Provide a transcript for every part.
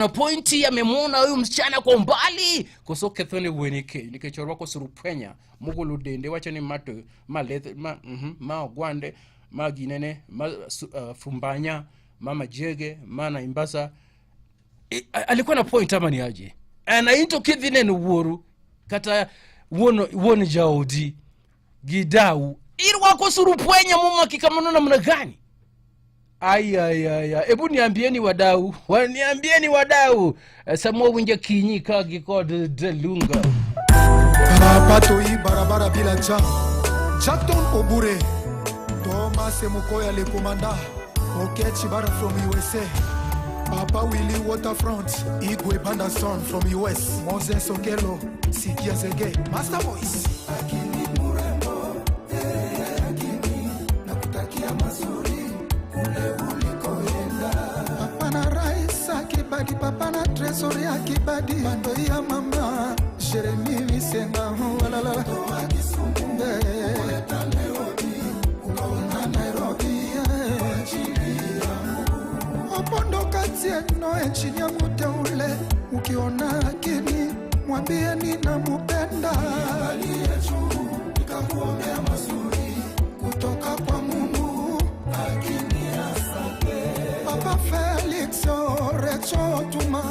Na pointi amemwona huyu msichana kwa umbali koso kethone wuone keny nikech orwako surupwenya mogolo dende wacho ni ma to ma leth ma, ma ogwande ma ginene ma fumbanya ma majege ma naimbasa. Alikuwa na point ama ni aje? Ana into kidhi neno wuoru kata wuon wuon jaodi gi dau irwako surupwenya momaki kamano namna gani? Ayayaya, hebu niambieni wadau, waniambieni wadau. Samwa winjo kinyi ka gi kod Delunga. Papa toi barabara bila jam. Jackton Obure. Thomas Mukoya le commandant. Okechi Bara from USA. Papa Willie Waterfront. Igwe Banderson from US. Moses Okelo. Sikia Zege. Master Voice. Akini murembo, eh, Akini, nakutakia mazuri kule ulikoenda. Papa na Rais Akibadi, Papa na Tresori Akibadi, bando ya mama Jeremy Misenga, walala. Toa Kisumu, kuleta Nairobi, ukaona Nairobi, kwa ajili yangu. Opondo kati eno enchinia muteule, ukiona Akini mwambie ninamupenda. Niangalie juu nikakuombea mazuri kutoka kwa Mungu. Akini asante. Papa Felix Orecho Tuma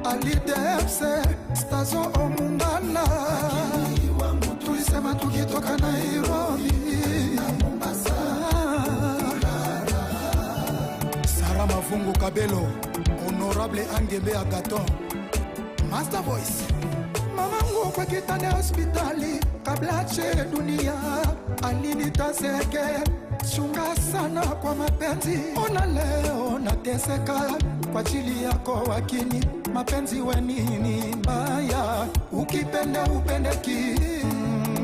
Alidepse Stazo Omungana. Akini wangu tulisema tukitoka Nairobi na Mombasa. Sara Mavungu Kabelo, Honorable Angembe Agaton, Master Voice. Mamangu kwa kitanda hospitali kabla ache dunia alinitazeke chunga sana kwa mapenzi. Ona leo nateseka kwa ajili yako Akini, mapenzi we nini mbaya, ukipenda upende ki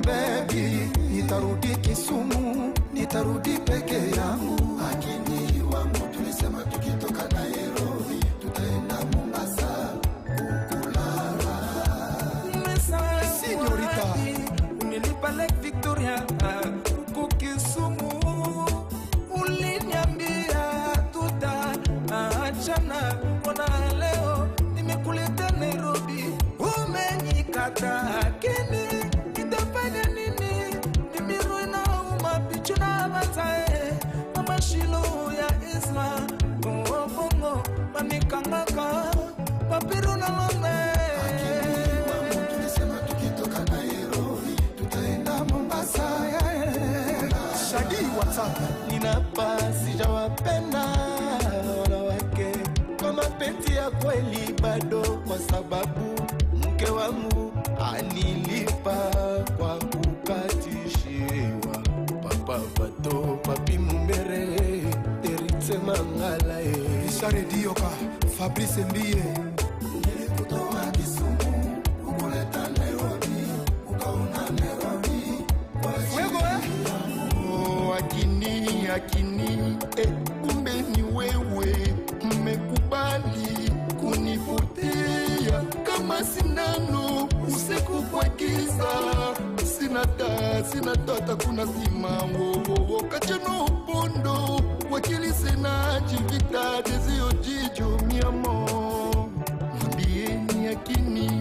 baby, nitarudi Kisumu, nitarudi peke yangu. Akini wangu tulisema tukitoka Nairobi tutaenda Mombasa kukulala. Signorita. Unilipa Lake Victoria huko Kisumu, uliniambia tutaachana, mbona leo nimekuleta Nairobi umenikata. Akini nitafanya nini? Mimi roho inauma, picha na bazae mama Shilo ya Isma bongo bongo mamikangaka papiru na lome. Akini wangu tulisema tukitoka Nairobi tutaenda Mombasa. Shadi WhatsApp. Ninapa sijawapenda wanawake kwa mapenzi ya kweli bado, kwa sababu mke wangu anilipa kwa kukatishiwa. Papa Pato Papi Mumbere Eritse Mangala e. Richard Dioka, Fabrice Mbie. Nilikutoa Kisumu, kukuleta Nairobi, ukaona Nairobi. Fuego eh? Oh, Akini, Akini, eh, kumbe ni wewe mmekubali kunivutia kama sindano usiku kwa giza, sina taa, sina tata, kuna sima wo kachano pondo wakili sena chivita dezio jijo miamo, mwambieni Akini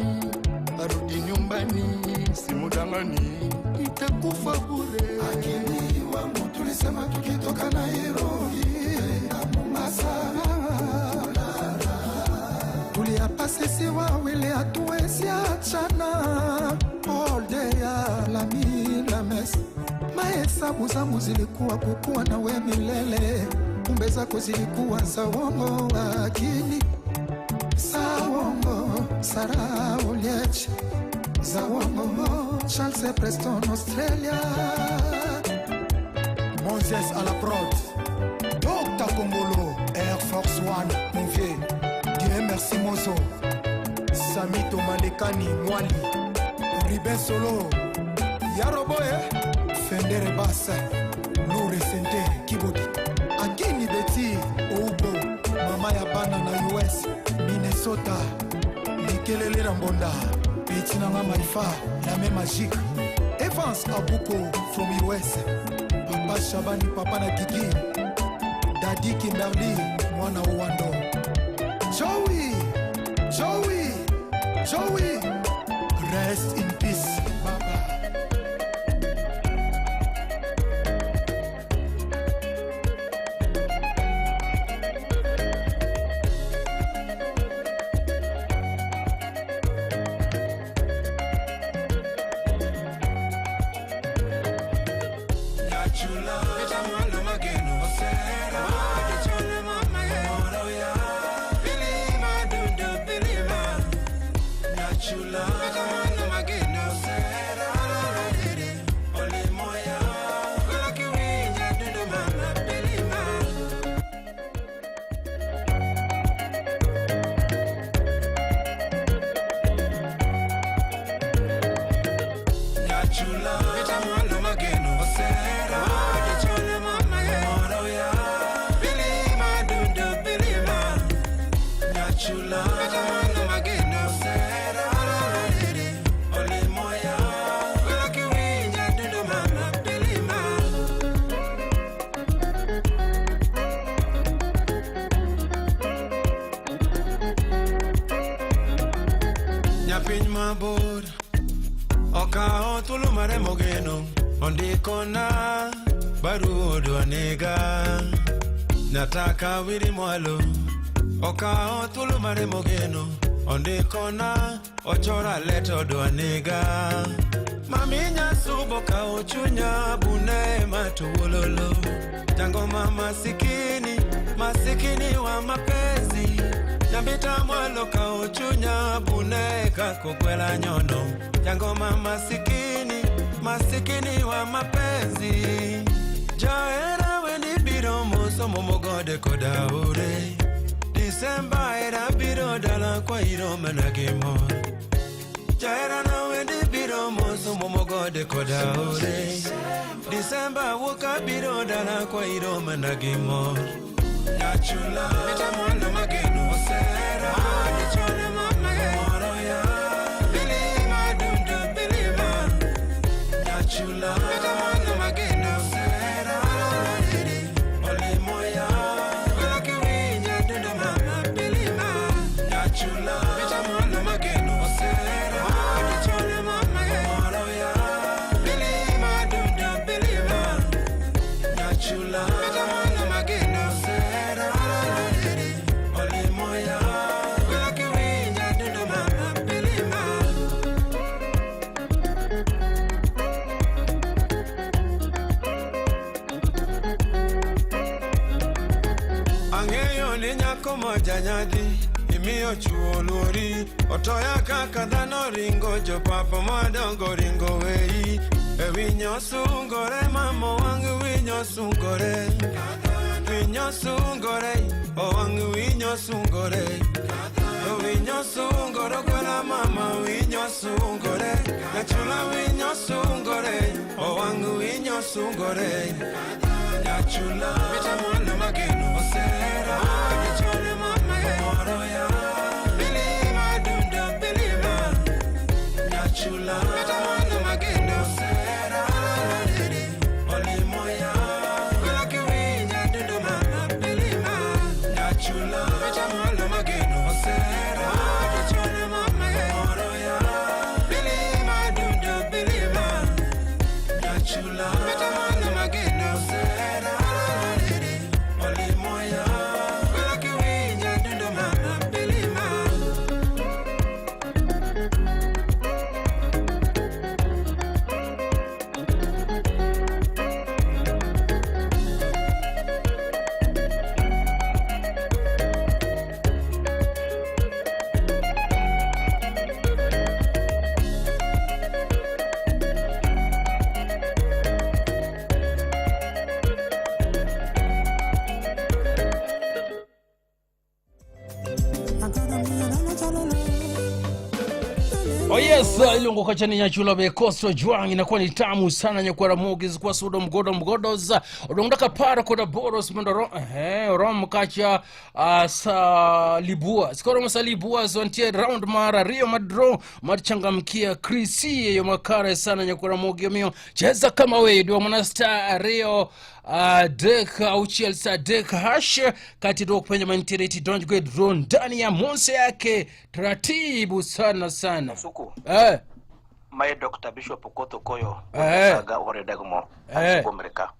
arudi nyumbani, simudangani itakufa bure. Akini wangu tulisema tukitoka Nairobi tutaenda Mombasa. Tuliapa sisi wawili hatuwezi achana. All day la mi la mes. Mahesabu zangu zilikuwa kukuwa na we milele, kumbe zako zilikuwa za uongo. Akini za uongo, Sara Oliech za uongo, Charles Preston Australia. Moses à la prod, Dr Kongolo, Air Force One, mon vieux, Dieu merci Mozo, Sami Tomalekani, Mwali, Ruben Solo, Yaroboe, Fendere Basse, Loure Sente, Kibodi, Akini Betty, Oubo, Mama ya bana na US, Minnesota, Likelele Rambonda, Petit Nanga Maifa, la main magique, Evans Abuko from US, Papa Shabani, Papa na Kiki, Daddy Kimberly, Mwana Owando, Joey, Joey, rest in peace, Baba. Nyapiny mabor okawo thuolo mare mogeno ondikona barua odwa nega nataka wiri mwalo okawo thuolo mare mogeno ondikona ochora leta odwa nega mami nyasubo kawo chunya bune matuwololo jangoma masikini masikini wa mapenzi nyambita mwalo kawo chunya bune kakokwela nyono jangoma masikini masikini wa mapenzi jahera wendi biro moso momogode koda ore Disemba era biro dala kwa iro mana gi mor Jahera na wendi biro moso momogode koda ore Disemba wuok abiro dala kwa iro mana gi mor Nyachula mitamwalo mageno osera Dichone mama moro ya Bilima dundu bilima Nyachula mitamwalo mageno osera Olimoya Wela kiwinya dundu mama bilima Nyachula mitamwalo mageno osera Dichone mama moro ya Bilima dundu bilima Nyachula mitamwalo mageno osera Olimoya Wela kiwinya dundu mama bilima. Ang'eyo ni nyako ma janyadhi imiyo chuo luori otoya kaka dhano ringo jopapa madongo ringo weyi e winyo sungore mama wang' winyo sungore winyo sungore owang' winyo sungore winyo sungore kwela mama winyo sungore nyachula winyo sungore owang' winyo sungore Nyachula mitamwalo mageno osera Dichone mama moro ya Bilima dundo bilima Nyachula mitamwalo mageno osera Olimoya Wela kiwinya dundo mama bilima Nyachula mitamwalo mageno osera Dichone mama moro ya Bilima dundo bilima Nyachula mitamwalo mageno osera Olimoya Wela kiwinya dundo mama bilima. Oh yes, iluongo kacha ni nyachula be Coastal Jwang inakuwa ni tamu sana nyakwara mogis kwa sudo mgodo mgodos odong daka par kod aboro mondo rom kacha sa libua skoro sa libua zontie round mar ariyo mar draw mar changamkia Krisi e yo makare sana nyakwara mogi omiyo cheza kama we dwa mana star ariyo 3 6 3 hash kati dwok penjo mantiere tidonjgo e draw ndani ya Monse yake taratibu sana sana. Suku. Eh. Mae Dr. Bishop Okoth Okoyo Eh. Saga Ore Dagmo Eh. Amerika.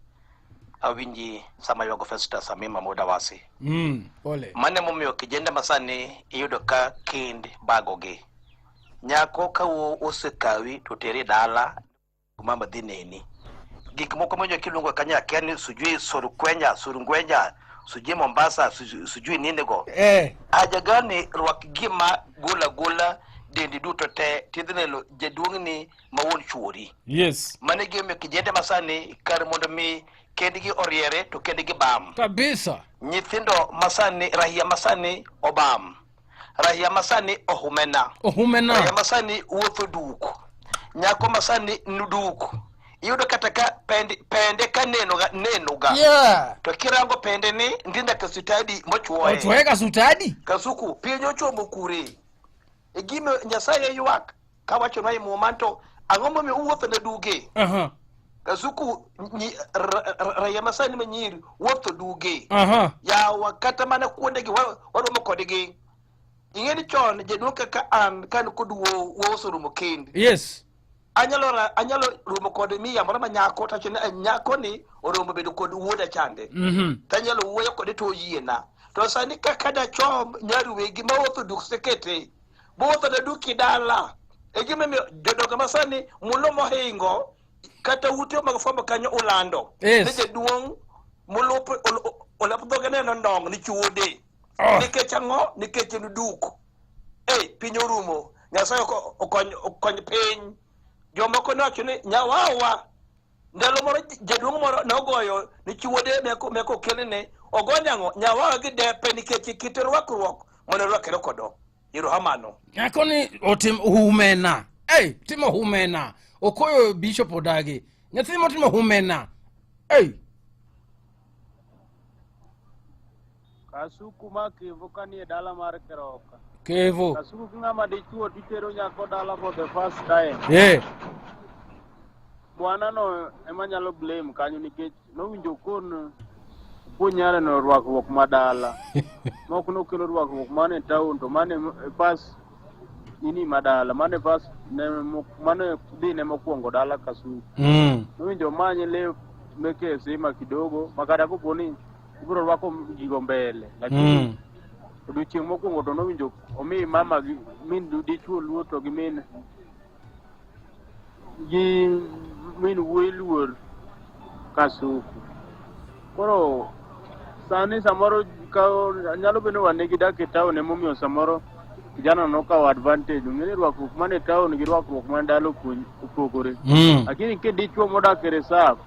Awinji sama ywago Festus Amima Muda Wasi. Pole. Mane momiyo kijende masani iyudo ka kend bagogi. Nyako ka wuo osekawi to tere dala mama dhi neni. Gik moko monjo kiluongo kanyo akia ni sijui Surkwenya, Surngwenya, sijui Mombasa, sijui nini go. Eh. Haja gani rwak gima gola gola dendi duto te tidhi neno jaduong'ni ma wuon chuori. Yes. Mano e gimomiyo kijende masani kar mondo mi kendgi oriere to kendgi bam. Kabisa. Nyithindo masani, rahia masani obam. Rahia masani ohumena. Ohumena. Rahia masani wuotho duk. Nyako masani nuduk. Iyudo kata ka pende, pende ka nenoga nenoga. Yeah. To kirango pende ni ndinda kasutadi mochuoye. Ochuoye kasutadi? Kasuku piny ochomo kure. E gima Nyasaye ywak kawachonwa e muma to ang'o momiyo uwuotho ne duge? Aha. Kasuku raia masani manyiri wuotho duge. Aha. Yawa kata mana kuondegi waromo kodgi. Ing'e ni chon jaduong' kaka an kan kod wuowu wuowu oseromo kend. Yes. Anyalo romo kod miya moro ma nyako tawacho ni nyako ni oromo bedo kod wuoda chande. Tanyalo wuoyo kode to oyiena. To sani kaka dachom nyar wegi ma wuotho duk sekete, bowuotho na duki dala. E gima omiyo jodongo masani mulo mohingo kata ute mag fwambo kanyo ulando. Yes. Ni jaduong' molup olap dhoge neno ndong' ni chuode. Oh. Nikech ang'o? Nikech en duk. Ei, piny orumo. Nyasaye okony piny. Jomoko nowacho ni nyawawa. Ndalo moro jaduong' moro nogoyo ni chuode meko okelne. Ogo nang'o? Nyawawa gi depe nikech kit rwakruok mane orwakre kodo. Erokamano. Nyako ni otim humena. Ei, timo humena. Okoyo Bishop odagi. Nyathi motimo humena. Ei. Kasuku ma Kevo kanie dala mar Keroka. Kevo. Kasuku ki ng'ama dichuo titero nyako dala for the first time. Eh. Bwana no ema nyalo blame kanyo nikech nowinjo kon puonj nyare no rwakruok ma dala. Mok nokelo rwakruok mane town to mane pas nini ma dala mane pas ne mane dhi ne mokwongo dala Kasuku. Nowinjo manye lep meke sima kidogo makata kopo ni ibiro rwako gigo mbele lakini odiochieng' mokwongo to nowinjo omi mama gi min dichuo luor to gi min wuoyi luor Kasuku. Koro sani samoro ka nyalo bedo ni wane gidak e town emomiyo samoro kijana nokawo advantage. Ong'e ni rwakruok man e town gi rwakruok man dala opogore. Lakini kidichuo modak e reserve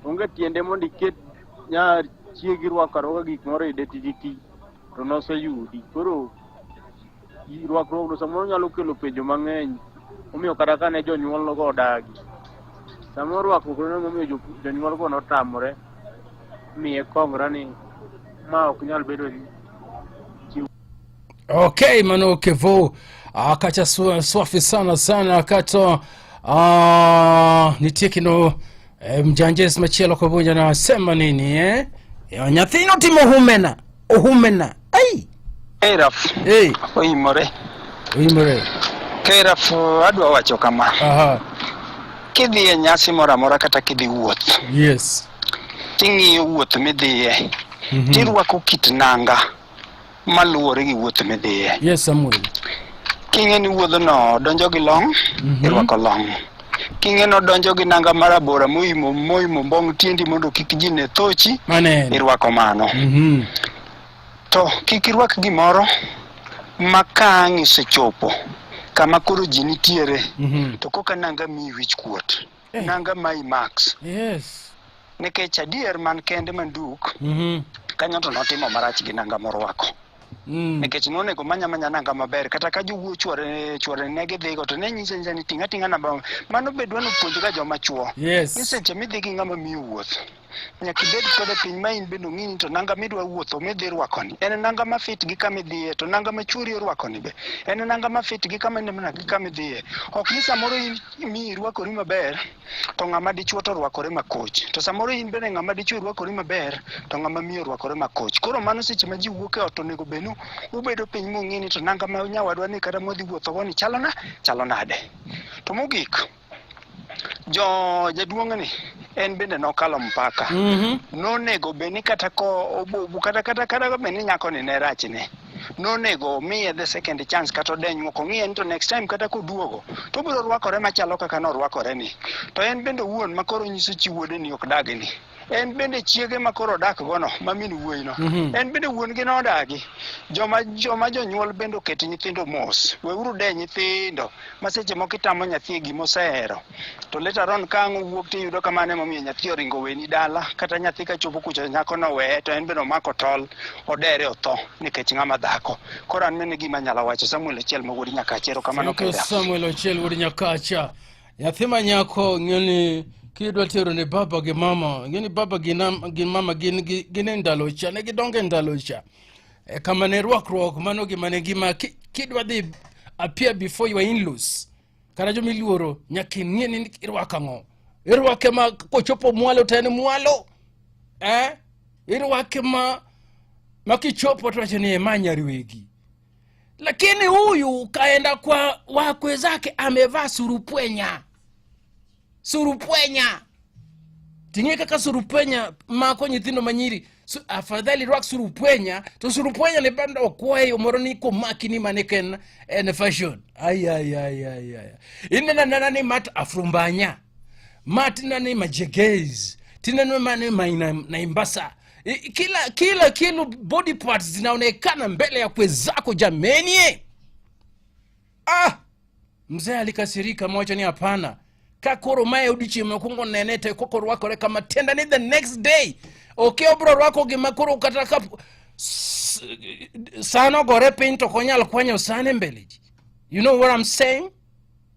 onge tiende mondo iket nyar chiegi rwako arwaka gik moro e identity to noseyudi. Koro rwakruok no samoro nyalo kelo penjo mang'eny omiyo kata kane jonyuol go odagi samoro rwakruok no emomiyo jonyuol go notamore miye kongra ni ma ok nyal bedo ni Okay, mano Kevo. Kacha swafi sana sana kata nitie kendo mjanjes machielo kobunja na sema nini eh? Ya, nyathino timo humena. Ohumena. Ai. Keraf. Hey. Oimore. Oimore. Keraf adwa wacho kama. Aha. Kidhi e nyasi moro amora kata kidhi wuoth. Yes. Ting'iyo wuoth midhiye. Tirwako kit nanga maluwore gi wuoth midhiye. Yes, Samuel. King'e ni wuodhno donjo gi long, irwako long. King'e ni odonjo gi nanga marabora moimo mbong tiendi mondo kik ji ne thochi, Maneno. irwako mano. To kik irwak gimoro ma ka ang' isechopo kama koro ji nitiere, to koka nanga miyi wich kuot. Nanga mayi max. Yes. Nikech adier man kende manduk, kanyo to notimo marach gi nanga morwako. Nikech nonego manya manya nanga maber kata ka jowuo chuore ne gidhigo to ne nyise nyisa ni ting'a ting'a namba mano be dwa nopuonj ga joma chuo. Yes. Ni seche midhi gi ng'ama miyo wuoth. Nyaka ibed kode piny ma in bende ong'ini to nanga midwa wuotho midhi rwakoni en nanga ma fit gi kama idhiye, to nanga ma chuori orwakoni be en nanga ma fit gi kama gi kama idhiye. Ok ni samoro in mi irwakori maber to ng'ama dichuo to orwakore makoch, to samoro in bende ng'ama dichuo irwakori maber to ng'ama miyo orwakore makoch. Koro mano seche ma ji wuok e ot onego bed ni ubedo piny mung'i ni to nanga ma nyawadwa ni kata mwadhi wuothogo ni chalo na chalo nade. To mogik, jo jaduong'ni en bende nokalo mpaka. Nonego bed ni kata ko obobu kata kata kata bed ni nyakoni ne rachne, nonego omiye the second chance kata odenyruok ong'iye ni to next time kata koduogo to obiro rwakore machalo kaka norwakore ni. To en bende owuon ma koro nyiso chi wuode ni ok dagi ni, en bende chiege ma koro odak gono ma min wuoyi no, en bende wuon gi nodagi. Joma jonyuol bende oket nyithindo mos, weuru de nyithindo ma seche moko itamo nyathi e gima osehero, to later on ka ang' owuok tiyudo ka mano emomiyo nyathi oringo oweni dala, kata nyathi kachopo kucha nyako noweye to en bende omako tol odere otho nikech ng'ama dhako. Koro an mano e gima anyalo wacho. Samuel Ochiel ma wuod Nyakacha, erokamano. Thank you, Keda. Samuel Ochiel wuod Nyakacha. Nyathi ma nyako ng'e ni kidwa tero ne baba gi mama, ng'e ni baba gi, nam, gi mama gin, gin e ndalo cha, ne gidongo e ndalo cha. E, kama ne rwakruok mano gima ne gima kidwa dhi appear before your in-laws kata joma iluoro nyaka ing'e ni irwako ang'o. Irwake ma kochopo mwalo to en mwalo. Eh? Irwake ma kichopo to wacho ni ma nyar wegi. Lakini huyu kaenda kwa wakwe zake amevaa surupwenya. Surupwenya. Ting'e kaka surupwenya mako nyithindo manyiri. Afadhali rwak surupwenya to surupwenya ni bando okwayo moro ni komaki ni mane ken en fashion. Ay ay ay ay ay. Inena nana ni mat afrumbanya. Mat nani majegez. Tineno mane maina naimbasa. Kila body parts zinaonekana mbele ya kwe zako jameni. Ah! Mzee alikasirika, mwacho ni hapana. Ka koro mae odiochieng' mokwongo nene to koko rwakore kama tienda ni the next day. Ok obro rwako gima koro kata ka san ogore piny to ok onyal kwanyo san e mbele ji. You know what I'm saying?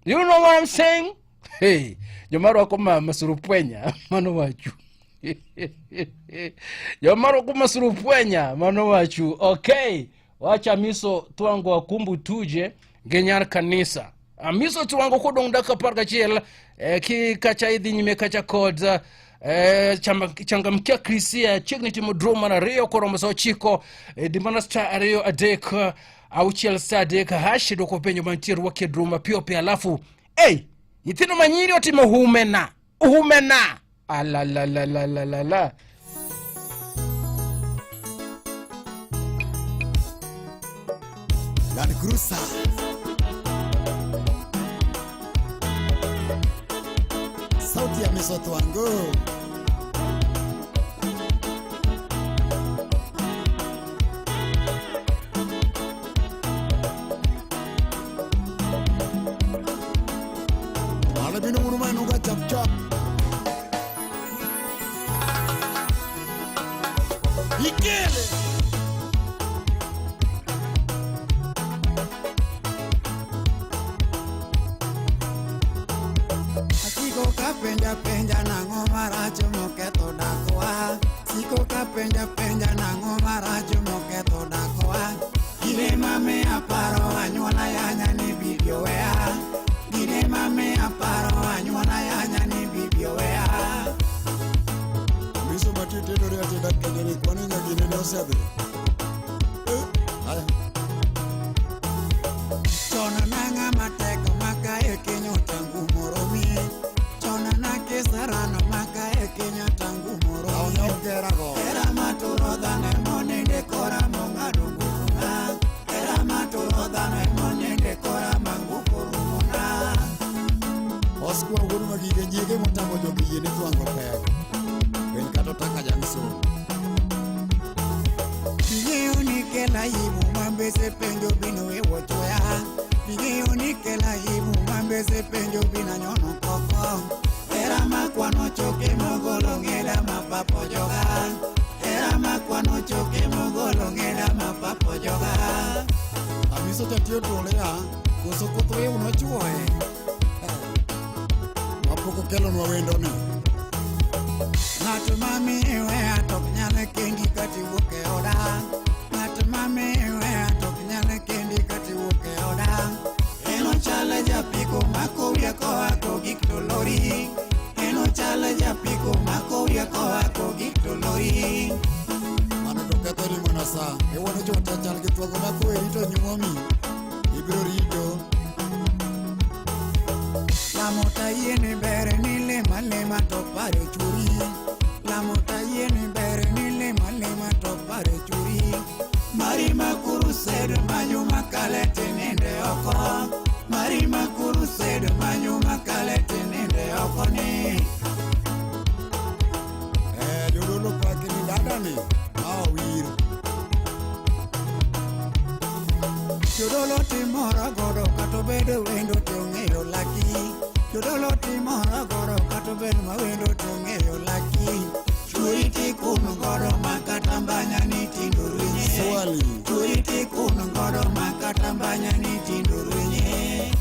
You know what I'm saying? Hey, joma rwako masurupwenya mano wachu. Joma rwako masurupwenya mano wachu. Okay, wacha miso twango akumbu tuje gi nyar kanisa. Amiso twango kodong' dakika 11 ki kacha idhi nyime kacha kod changamkia Krisia chiegni timo draw mar 2 koromo sa 9 dimana star 2 3 6 star 3 hash dwoko penjo mantie rwakie draw mapiyo piyo. Alafu hey, nyithindo manyiri otimo humena humena alalalalalala. Land Cruiser. Sauti ya Misoto wangu. Wale binu muruma inuka chap chap. Ikele. Siko kapenja penja nang'o marach moketho dakwa. Siko kapenja penja nang'o marach moketho dakwa. Gine mamiya paro anyuola yanya ni bibi oweya. Gine mamiya paro anyuola yanya ni bibi oweya. Miso mati tedore ateda kende ni kwani nyagine ne osedhi. Haya. Chon nang'a matek maka e kinyo tangu moromi. Chon na kisarano maka e kinyo tangu moromi. Aonyo Era maturo dhano moninde kora mong'ado nguruna. Era maturo dhano moninde kora mangupurumuna. Oskwa wuod magige nyiege motamo jogi yie ni twango pek. Piny kata otaka Junction. Ing'eyo ni kela aibu mambese penjo bino e wuochwa. Ing'eyo ni kela aibu mambese penjo bino nyono koko. Era makwano choke mogolo ng'eda mapapo joga. Era makwano choke mogolo ng'eda mapapo joga. Amiso jatiyo tolea koso koth riw nochuoye. Mapok okelonwa wendoni. Ng'at ma miweya to ok nyal kendi kata iwuok e oda. Ng'at ma miweya to ok nyal kendi kata iwuok e oda. En ochal japiko mako wiye koa kogik to lori. En ochal japiko mako wiye koa kogik to lori. Mano to kethoni mana sa. Iwuono chwo te chal gi thuogo ma koweri to nyuomi. Ibiro rito. Lamo tayie ni ber ni lema lema to pare churi. Lamo tayie ni ber ni lema lema to pare churi. Mari makurused manyo makale tininde oko. Mari makurused manyo makale tininde oko ni. Eh, jodolo paki ni dadani ma owir. Jodolo timoro godo kata obedo wendo to ong'eyo laki. Jodolo timoro godo kata obedo mawendo to ong'eyo laki. Churi tikun godo makata mbanya ni tindo runye. Swali. Churi tikun godo makata mbanya ni tindo runye.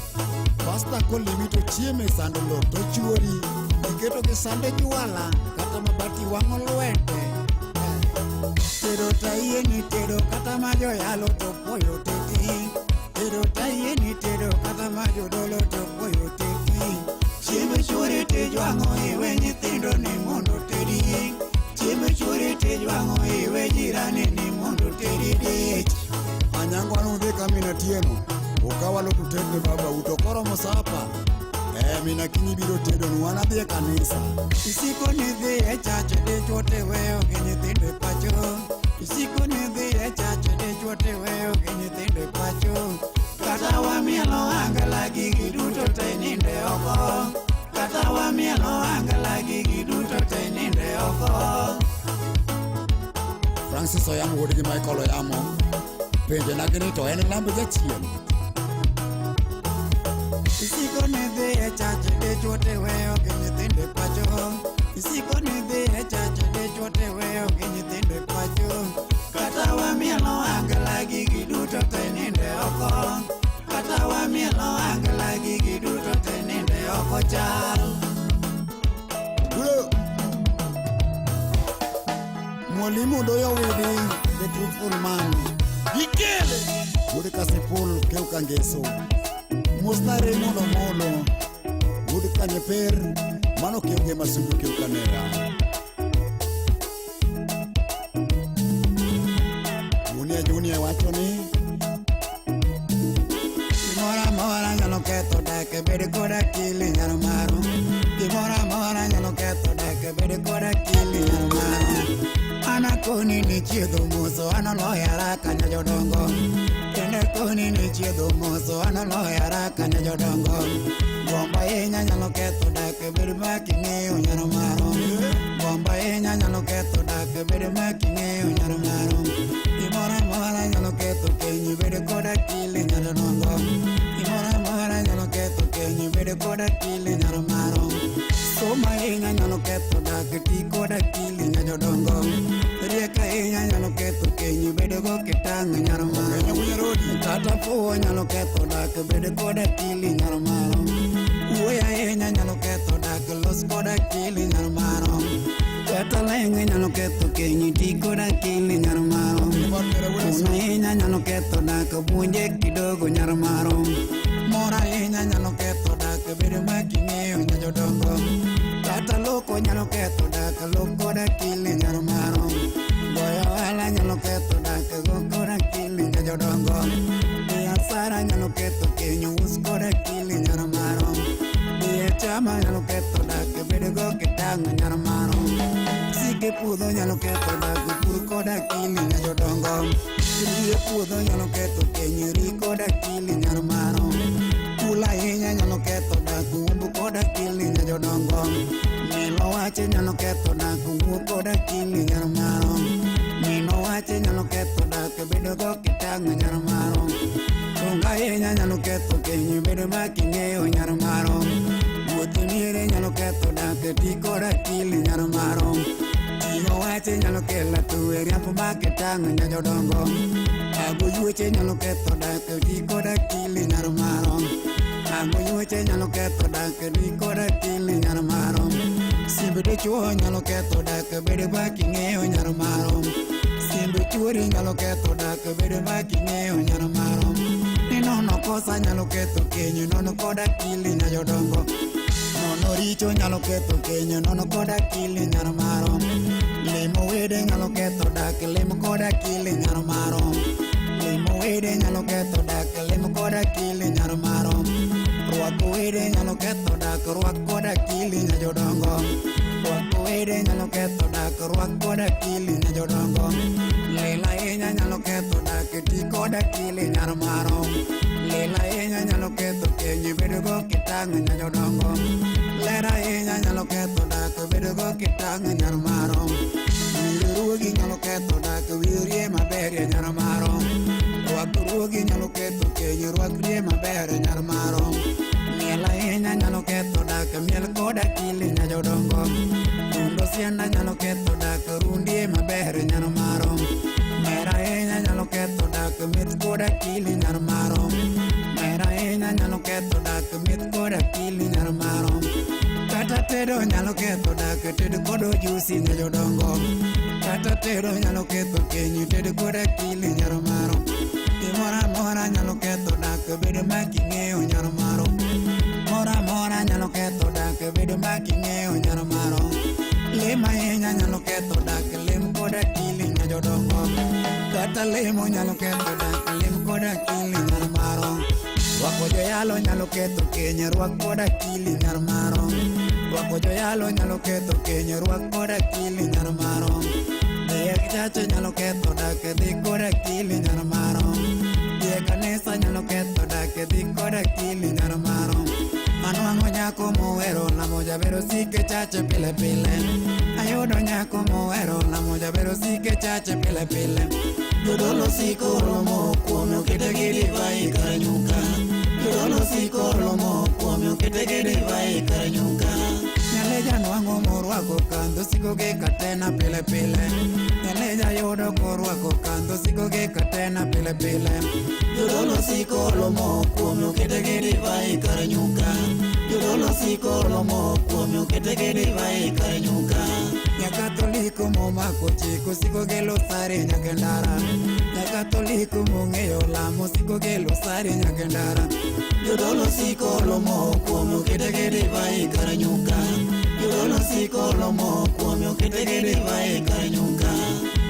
Pasta kolimi to chieme sando lo to chuori. Iketo gi sande jwala kata mabati wang'o lwete. Tedo tayie ni tedo kata ma joyalo to puoyo teti. Tedo tayie ni tedo kata ma jodolo to puoyo teti. Chiemb chuori tijwang'o iwe nyithindo ni mondo tedi. Chiemb chuori tijwang'o iwe jirani ni mondo tedi dich. Anyango an udhi ka min Atieno. Ukaw alot uted ne babau to koromo sa apar. Eh, min Akinyi biro tedonu an adhi e kanisa. Isiko ni dhi e chach dichuo tiweyo gi nyithindo e pacho. Isiko ni dhi e chach dichuo tiweyo gi nyithindo e pacho. Kata wamielo angla gigi duto te ninde oko. Kata wamielo angla gigi duto te ninde oko. Francis Oyamo wuod gi Michael Oyamo. Penjo na gini to en lamb jachien. Isiko ni dhi e chach dichuo tiweyo gi nyithindo e pacho. Isiko ni dhi e chach dichuo tiweyo gi nyithindo e pacho. Kata wamielo angla gigi duto te ninde oko. Kata wamielo angla gigi duto te ninde oko chal. Bro. Mwalimu Doyo Widi, the truthful man. Gikele. Wuod Kasipul kew kangeso. Musta Raymond Omolo. Wuod Kanyeper, mano kew ge masundu kew kanera. Junior Junior wacho ni Gimoro amora nyalo ketho dak bed kod akili nyalo maro. Gimoro amora nyalo ketho dak bed kod akili nyalo maro. An akoni ni chiedho moso an oloyo haraka nya jodongo. Kendo akoni ni chiedho moso an oloyo haraka nya jodongo. Gombo ahinya nyalo ketho dak bed ma king'eyo nyalo maro. Gombo ahinya nyalo ketho dak bed ma king'eyo nyalo maro. Gimoro amora nyalo ketho keny bed kod akili nyalo dongo. Gimoro amora nyalo ketho keny bed kod akili nyalo maro. Somo ahinya nyalo ketho dak ti kod akili nya jodongo. Riek ahinya nyalo ketho keny bedo go kitang' nyalo maro. Kata fuwo nyalo ketho dak bed kod akili nyalo maro. Wuoyo ahinya nyalo ketho dak los kod akili nyalo maro. Kata leng' nyalo ketho keny ti kod akili nyalo maro. Kun ahinya nyalo ketho dak puonje kidogo nyalo maro. Mor ahinya nyalo ketho dak bedo ma king'eyo nya jodongo. Kata loko nyalo ketho dak lok kod akili nyalo maro. Goyo ohala nyalo ketho dak go kod akili nya jodongo. Biasara nyalo ketho keny us kod akili nyalo maro. Dhi e chama nyalo ketho dak bedo go kitang' nyalo maro. Sike puodho nyalo ketho dak pur kod akili nya jodongo. Rie puodho nyalo ketho keny ri kod akili nyalo maro. Kul ahinya nyalo ketho dak umb kod akili nya jodongo. Mino wach nyalo ketho dak wuo kod akili nyalo maro. Mino wach nyalo ketho dak bedo go kitang' nyalo maro. Sunga ahinya nyalo ketho keny bedo ma king'eyo nyalo maro. Wuoth miere nyalo ketho dak ti kod akili nyalo maro. Ting'o wach nyalo kelo atwe riambo ma kitang' nya jodongo. Ago yueche nyalo ketho dak ti kod akili nyalo maro. Ago yueche nyalo ketho dak ti kod akili nyalo maro. Simbe Rito chuo nyalo ketho dak bedo ma king'eyo nyar marom. Simbe chuori nyalo ketho dak bedo ma king'eyo nyar marom. Ni nono kosa nyalo ketho keny nono kod akili nya jodongo. Nono richo nyalo ketho keny nono kod akili nyar marom. Limo wede nyalo ketho dak limo kod akili nyar marom. Limo wede nyalo ketho dak limo kod akili nyar marom. Rwako wede nyalo ketho dak rwak kod akili nya jodongo. Rwako wede nyalo ketho dak rwak kod akili nya jodongo. Lil ahinya nyalo ketho dak ti kod akili nyar marom. Lil ahinya nyalo ketho keny bedo go kitang' nya jodongo. Ler ahinya nyalo ketho dak bedo go kitang' nyar marom. Wiro ruogi nyalo ketho dak wirie maber nyar marom. Rwak ruogi nyalo ketho keny rwak rie maber nyar marom. Miel ahinya nyalo ketho dak miel kod akili nya jodongo. Rundo sianda nyalo ketho dak rundie maber nyar marom. Mer ahinya nyalo ketho dak mit kod akili nyar marom. Mer ahinya nyalo ketho dak mit kod akili nyar marom. Kata tedo nyalo ketho dak ted kod ojusi nya jodongo. Kata tedo nyalo ketho keny ted kod akili nyar marom. Gimoro amora nyalo ketho dak bedo ma king'eyo nyar marom. Moro amora nyalo ketho dak bedo ma king'eyo nyar marom. Lem ahinya nyalo ketho dak lem kod akili nya jodongo. Kata lemo nyalo ketho dak lem kod akili nyar marom. Rwako joyalo nyalo ketho keny rwak kod akili nyar marom. Rwako joyalo nyalo ketho keny rwak kod akili nyar marom. Dhi e church nyalo ketho dak dhi kod akili nyar marom. Dhi e kanisa nyalo ketho dak dhi kod akili nyar marom. Anwang'o nyako mohero lamo jaber osike church pile pile. Ayudo nyako mohero lamo jaber osike church pile pile. Jodolo siko romo kuome okete gi divai kar nyuka. Jodolo siko romo kuome okete gi divai kar nyuka. Nyaleja nwang'o morwako kandho siko gi katena pile pile. Nyaleja yudo korwako kandho siko gi katena pile pile. Jodolo siko romo kuome okete gi divai kar nyuka. Jodolo siko romo kuome okete gi divai kar nyuka. Nyakatoliko momako chik osiko gi losari nyaka e ndara. Nyakatoliko mong'eyo lamo osiko gi losari nyaka e ndara. Jodolo siko romo kuome okete gi divai kar nyuka. Jodolo siko romo kuome okete gi divai kar nyuka.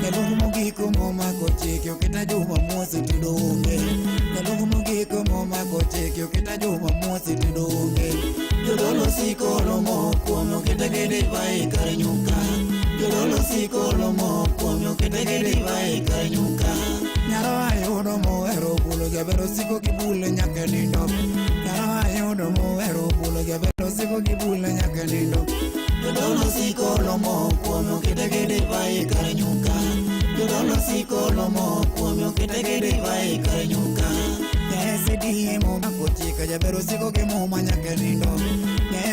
Jaluong mogiko momako chike oketa juma mosi tindo onge. Jaluong mogiko momako chike oketa juma mosi tindo onge. Jodolo siko romo kuome okete gi divai kar nyuka. Jodolo siko romo kuome okete gi divai kar nyuka. Nyaro ayudo mohero bulo jaber osiko gi bule nyaka e nindo. Nyaro ayudo mohero bulo jaber osiko gi bule nyaka e nindo. Jodolo siko romo kuome okete gi divai kar nyuka. Jodolo siko romo kuome okete gi divai kar nyuka. SDA momako chike jaber osiko gi muma nyaka e nindo.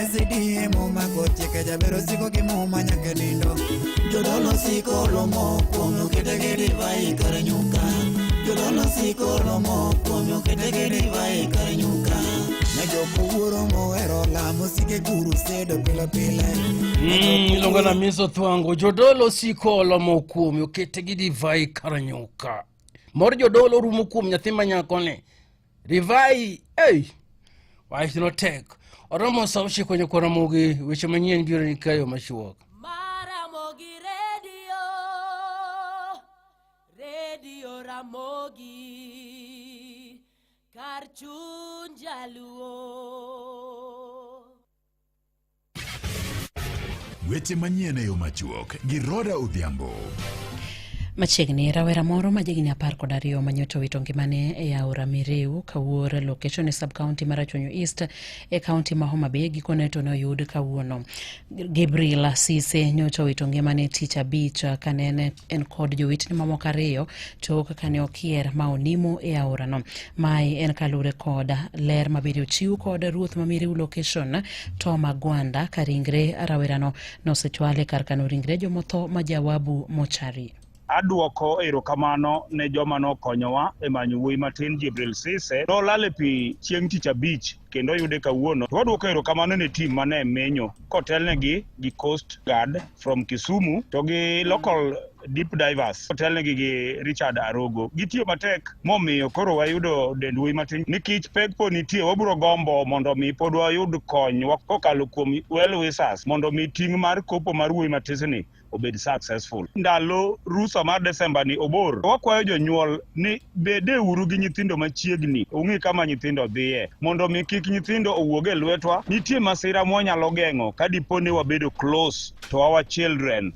SDA momako chike jaber osiko gi muma nyaka e nindo. Jodolo siko romo kuome okete gi divai kar nyuka. Jodolo siko romo kuome okete gi divai kar nyuka. Nyajoko wuoro mohero lamo sike kurusedo pile pile. Iluongo na Miso Thwango. Jodolo siko olomo kuome okete gi divai kar nyuka. Mor jodolo rumo kuom nyathi ma nyakoni. Divai, ei, wachno tek. Oromo sa 9 nyakwa Ramogi, weche manyien biro ni kayo machuok. Maramogi Radio, Radio Ramogi, kar chuny jaluo. Weche manyien e yo machuok gi Roda Odhiambo. Machiegni, rawera moro ma jahigni 12 manyocha owito ngimane e aora Miriu kawuor location e sub county mar Rachuonyo East e county ma Homa Bay gikone to ne oyud kawuono. Gabriel Sise nyocha owito ngimane tich abich kane en kod jowetene mamoko ariyo tok kane okier ma onimo e aorano. Mae en kaluwore kod ler mabende ochiw kod ruoth ma Miriu location Tom Agwanda ka ringre rawerano nosechwale kar kano ringre jomotho ma Jawabu mochari. Adwoko erokamano ne joma nokonyowa e manyo wuoyi matin Jibril Sise. Nolal e pi chieng' tich abich kendo oyude kawuono. To wadwoko erokamano ne team mane menyo kotelnegi gi Coast Guard from Kisumu to gi local deep divers kotelnegi gi Richard Arogo. Gitiyo matek momiyo koro wayudo dend wuoyi matin. Nikech pek pod nitie, wabiro gombo mondo mi pod wayud kony kokalo kuom well wishers mondo mi ting' mar kopo mar wuoyi matisni obed successful. Ndalo rusa mar Desemba ni obor. Wakwayo jonyuol ni bedeuru gi nyithindo machiegni, ung'i kama nyithindo dhiye, mondo mi kik nyithindo owuog e lwetwa. Nitie masira mwanyalo geng'o ka dipo ni wabedo close to our children.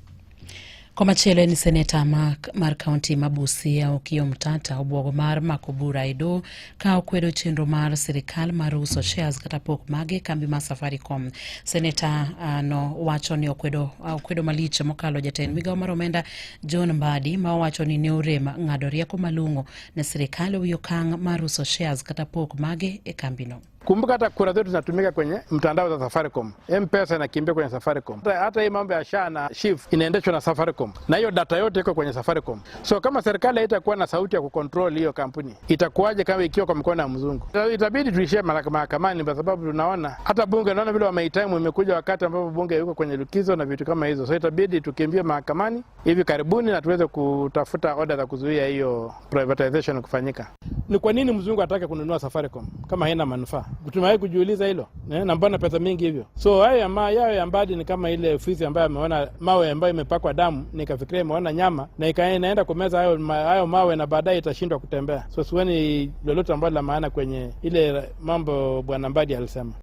Komachielo en seneta mar kaunti ma Busia Okiya Omtata obwogo mar mako bura e doho ka okwedo chenro mar sirikal mar uso shares kata pok mage kambi mar Safaricom. Seneta no wacho ni okwedo malich mokalo jatend migawo mar omenda John Mbadi ma owacho ni ne orem ng'ado rieko malong'o ne sirikal e wi okang' mar uso shares kata pok mage e kambino. Kumbuka hata kura zetu zinatumika kwenye mtandao za Safaricom. M-Pesa inakimbia kwenye Safaricom. Hata hii mambo ya SHA na SHIF inaendeshwa na Safaricom. Na hiyo data yote iko kwenye Safaricom. So kama serikali haitakuwa na sauti ya kucontrol hiyo kampuni, itakuwaje kama ikiwa kwa mkono ya mzungu? Itabidi tuishie mahakamani kwa sababu tunaona hata bunge, naona vile wameitime imekuja wakati ambapo bunge yuko kwenye likizo na vitu kama hizo. So itabidi tukimbie mahakamani hivi karibuni na tuweze kutafuta order za kuzuia hiyo privatization kufanyika. Ni kwa nini mzungu atake kununua Safaricom kama haina manufaa? Tumewahi kujiuliza hilo, na mbona pesa mingi hivyo? So hayo ya Mbadi ni kama ile fisi ambayo ameona mawe ambayo imepakwa damu, nikafikiria imeona nyama na ikaenda kumeza hayo mawe na baadaye itashindwa kutembea. So sioni lolote ambalo la maana kwenye ile mambo bwana Mbadi alisema.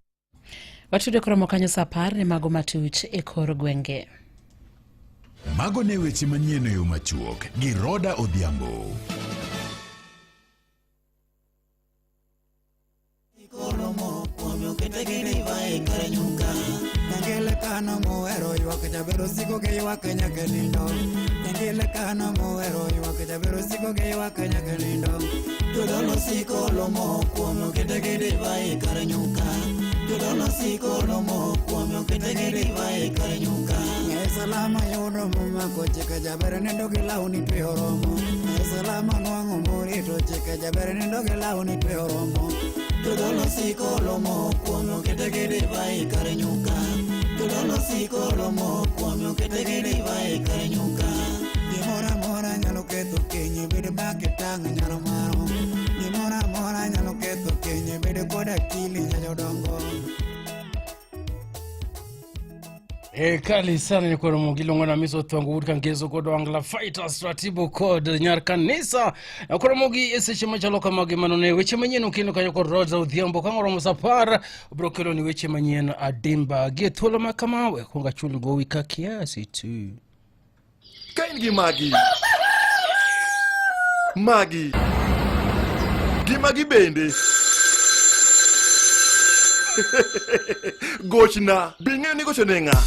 Watude koromo kanyo saa 10 ne mago matuch e kor gwenge. Mago ne weche manyien e yo machuok gi Roda Odhiambo. Nyangele kano mohero ywak jabero siko gi ywak nyaka nindo. Nyangele kano mohero ywak jabero siko gi ywak nyaka nindo. Jodolo siko lomo kuom okete gi divai kar nyuka. Jodolo siko lomo kuom okete gi divai kar nyuka. Ng'e salama yudo momako chike jaber nindo gi lawni twe oromo. Ng'e salama nwang'o morito chike jaber nindo gi lawni twe oromo. Jodolo siko lomo kuom okete gi divai kar nyuka. Jodolo siko lomo kuom okete gi divai kar nyuka. Gimoro amora nyalo ketho keny bedo makitang' nyalo maro. Gimoro amora nyalo ketho keny bedo kod akili nyajodongo. Kali sana ni kwa Ramogi na miso twangu wuod Kangeso kod Wangla Fighters Ratibu kod Nyar Kanisa. Na kwa Ramogi e seche machalo kamagi mano ne weche manyien okelo kanyo kod Roger Odhiambo ka oromo saa 10 obiro kelo ni weche manyien adimba. Gi e thuolo ma kama we kuong achul gowi ka kiasi tu. Ka in gi magi, magi, gi magi bende. Gochna, be ing'eyo ni gocho ne ng'a?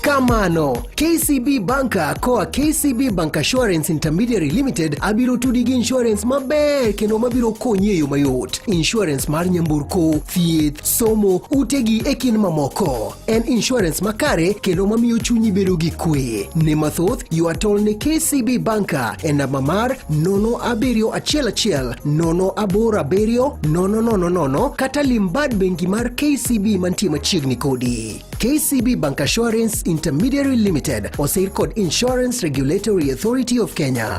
Kamano, KCB Banka koa KCB Bank Assurance Intermediary Limited abiro tudi gi insurance maber kendo mabiro konyi e yo mayot. Insurance mar nyamburko, thieth, somo, utegi e kind mamoko. En insurance makare kendo mamiyo chunyi bedo gi kwe. Ne mathoth, ywa tol ne KCB Banka e namba mar 0711 087 000 kata lim bad bengi mar KCB mantie machiegni kodi. KCB Bank Assurance Intermediary Limited osir kod Insurance Regulatory Authority of Kenya.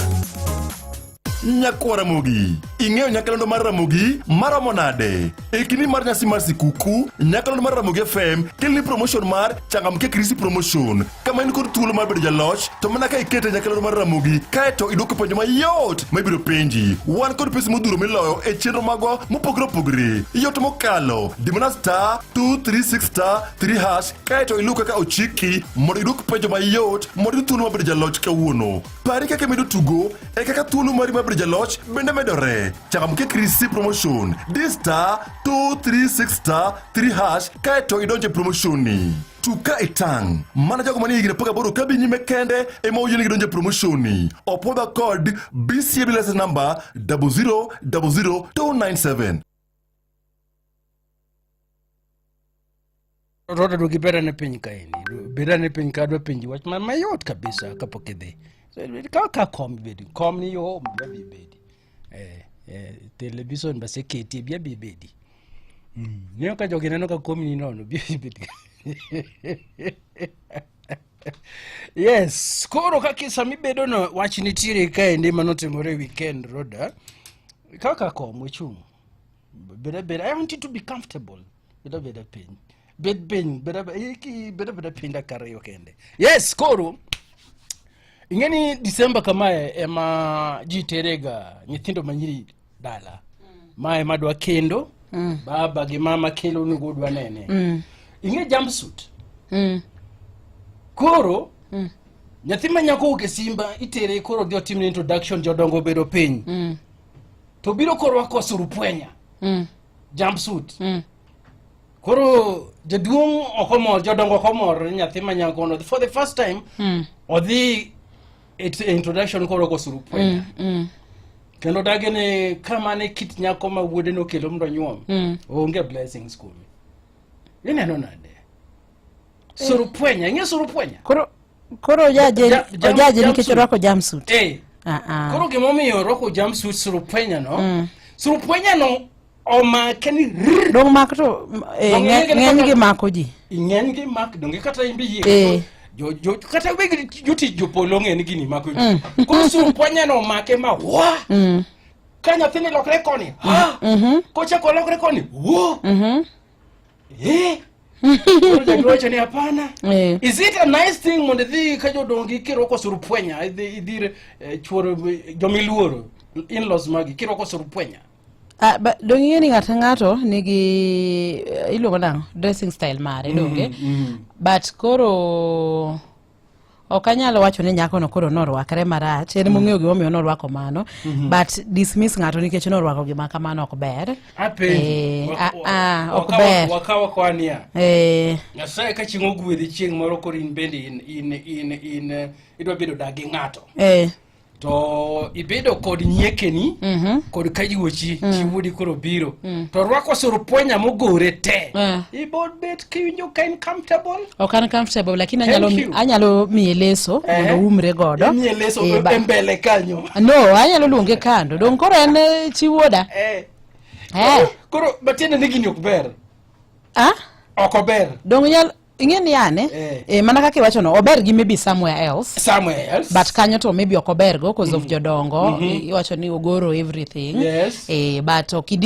Nyakwar Ramogi, ing'eyo nyakalondo mar Ramogi maromo nade? E kinde mar nyasi mar sikuku, nyakalondo mar Ramogi FM keloni promotion mar Changamke Krisi Promotion, kama in kod thuolo mar bedo jaloch to mana ka ikete nyakalondo mar Ramogi kaeto idwoko penjo mayot ma ibiro penji. Wan kod pesa modhuro miloyo e chenro magwa mopogore opogore. Yot mokalo, di mana star 236 star 3 hash kaeto iluw kaka ochiki mondo idwok penjo mayot mondo iyud thuolo mar bedo jaloch kawuono. Pari kaka imedo tugo e kaka thuolo mari mar bedo jaloch bende medore. Changamke Krisi Promotion, di star 236 star 3 hash kaeto idonje promotion ni. Tug ka itang', mana jogo manie higni 18 kadhi nyime kende ema oyienegi donjo e promotion ni. Opwodhwa kod BCA license number 0000297. Roda duogi bedane piny kaeni. Bedane piny ka adwa penji wach mayot kabisa kapok idhi. Ka ka kom bedi kom ni yo bi bedi eh, eh, television baseketie bi abi bedi Ng'iyo ka jogi neno ka kom ni nono bi abi bedi. Yes, koro kaka sama ibedo no wach nitiere kaendi manotimore e weekend Roda. Kaka kom ochung'. Bed abeda, I want you to be comfortable. Bed abeda piny. Bed piny, bed abeda, bed abeda piny dakika ariyo kende. Yes, koro ing'e ni December kamae ema ji terega nyithindo manyiri dala. Ma ema dwa kendo, baba gi mama kelo ni godwa nene. Ing'e jumpsuit. Koro nyathi ma nyako wuok e simba itere koro dhi otimne introduction jodongo obedo piny. To biro korwako surupwenya. Jumpsuit. Koro jaduong' ok omor, jodongo ok omor ni nyathi ma nyako no for the first time odhi e introduction korwako surupwenya. Kendo dagi ni kama ne kit nyako ma wuode nokelo mondo onyuom, onge blessings kuome. Ineno nade? Surupwenya, ing'e surupwenya? Koro koro ojaje ojaje nikech orwako jumpsuit. Eh. Ah, ah. Koro gimomiyo orwako jumpsuit surupwenya no, surupwenya no omake ni rrr. Dong mak to eh, Dong ing'e ni ng'eny kaka- gi mako ji. Ing'eny gi mak donge kata in be yie. Eh. Jo, jo, kata weg jotich jopolo ong'e ni gini mako ji. Koro surupwenya no omake ma wa. Ka nyathini lokre koni, ha. Kochako olokre koni, wo. Eh. Koro jaduong' wacho ni hapana. Eh. Is it a nice thing mondo idhi ka jodongi kirwako surupwenya idhi idhi eh, chuoro jomiluoro in-laws magi kirwako surupwenya? Ah, ba- dong ing'e ni ng'ato ng'ato nigi eh, iluongo nang'o dressing style mare donge but koro ok anyal wacho ni nyakono koro norwakre marach en mong'eyo gimomiyo norwako mano but dismiss ng'ato nikech norwako gima kamano ok ber. Apenji. Eh, ah, ah, ok ber. Wakawa kwa niya. Eh, Nyasaye ka chieng' ogwedhi chieng' moro koro in bende in in in in eh, idwa bedo dak gi ng'ato. eh, To ibedo kod nyiekeni kod kayuochi chi wuodi koro biro. To rwako surupwenya mogore te. Eh. Ibo bet kiwinjo ka in comfortable. Ok an comfortable lakini Thank anyalo you. anyalo miye leso mondo oumre godo. Imiye leso Eh, e mbele kanyo. No, anyalo luonge kando. Dong koro en eh, chi wuoda. Eh. Eh. Koro matiende ni gini ok ber. Ah? Ok ober. Dong nyal ing'e ni ane Eh. eh, mana kaka iwacho no ober gi maybe somewhere else. Somewhere else. But kanyo to maybe ok ober go cause of jodongo. Iwacho ni ogoro everything. Yes. Eh, but ok